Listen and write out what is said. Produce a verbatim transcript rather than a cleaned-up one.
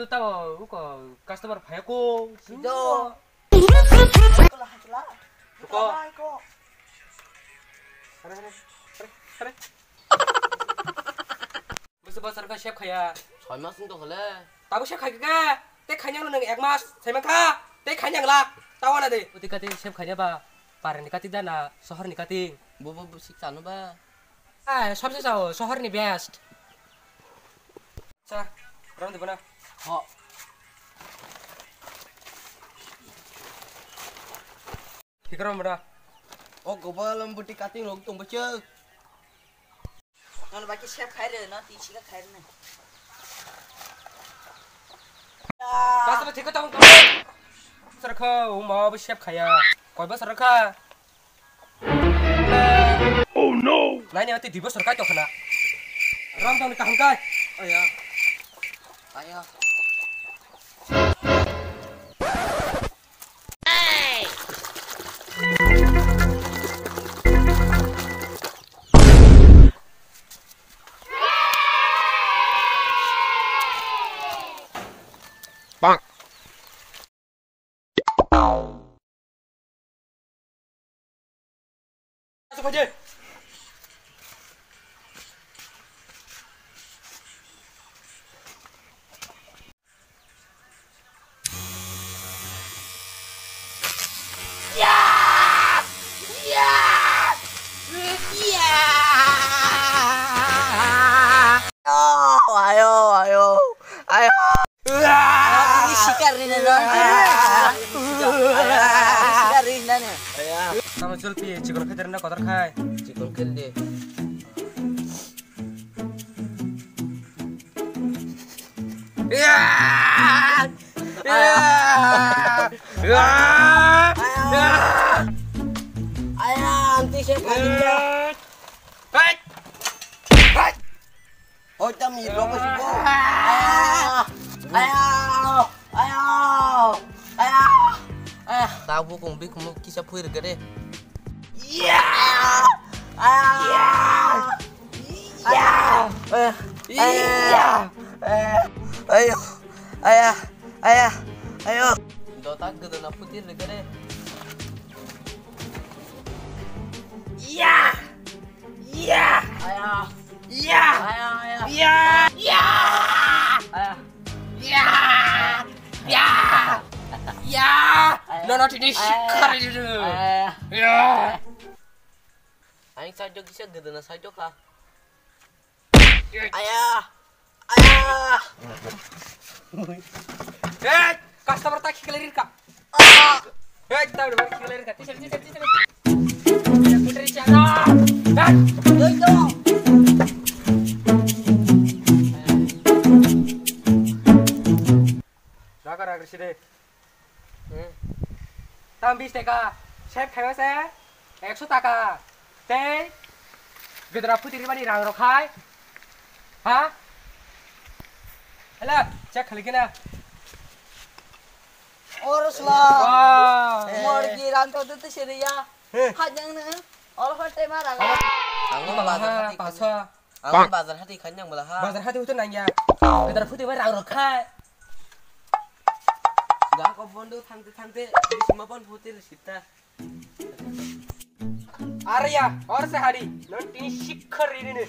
Tabo uko customer phaya ko. Do. Ko. Are, are, are, are. Bwswk bwswk khe sep khaiya? Soi mas wng tongkha le. Tabuk sep khaikha khe? Tei khainang nang ek mas, saiman kha. Tei khainang la. Tawana de. Uti kati sep khaina ba. Parani kati dana, sohorni kati. Bo, bo, bo, sik chano ba. Ai, sabse chao, sohorni best. Cha, ram de bana. Ho. Thik ram bana. O gobal am buti cutting rok tong bacha. Nono baki sep khai re, no ti sika khai re na. Basta ba thik tong tong. Sir kho, o ma ba sep khaya. Koi ba sir kha. Oh no! Nai ni ati dui bosor kai to khana. Ram tong ni kaham kai. Aya. Aya. Ayo, ayo, ayo. Ini sikar ini, no. Ini sikar ini, no. Sama Zulfi, chikon khajar na kotor khai. Chikon khel de. Aya, anti saya kali ya. Hai. Hai. Oh, tam ni rokok sih, Bu. Aya. Aya. Aya. Aya. Aya. Tahu bukung bikung kisa phuir gede. Iya. Aya. Iya. Aya. Iya. Aya. Ayo. Aya. Aya. Ayo. Dota gede na phutir gede. Iya. Iya. Aya. Iya. Aya, aya. Iya. Iya. Aya. Iya. Iya. Iya. Aya. No, no, tini sikar itu. Aya. Iya. Aing sajok bisa gede na sajok ha. Aya. Aya. Hei, customer tak khikhlai rinka. Hei, tak udah balik khikhlai rinka. Tisari, tisari, tisari. Putri Chandra. Hei. Yoi dong. Raga, raga, sini. Hmm. Tam bis taka. Sep khaima se ekso taka. Tei gedra phuti rimani rang rok khai. Ha? Hala, check khali kena. Or sla. Wah. Morgi rang to tu siriya. Heh. Hajang ne. Or hote ma rang. Ang bazar hati. Pasa. Ang bazar hati khanyang bala ha. Bazar hati hote nangya. Gedra phuti bai rang rok khai. Gak ko bondo thangte thangte bisma pon phuti sita. Arya, or se hari, non tini sikhar rini ne.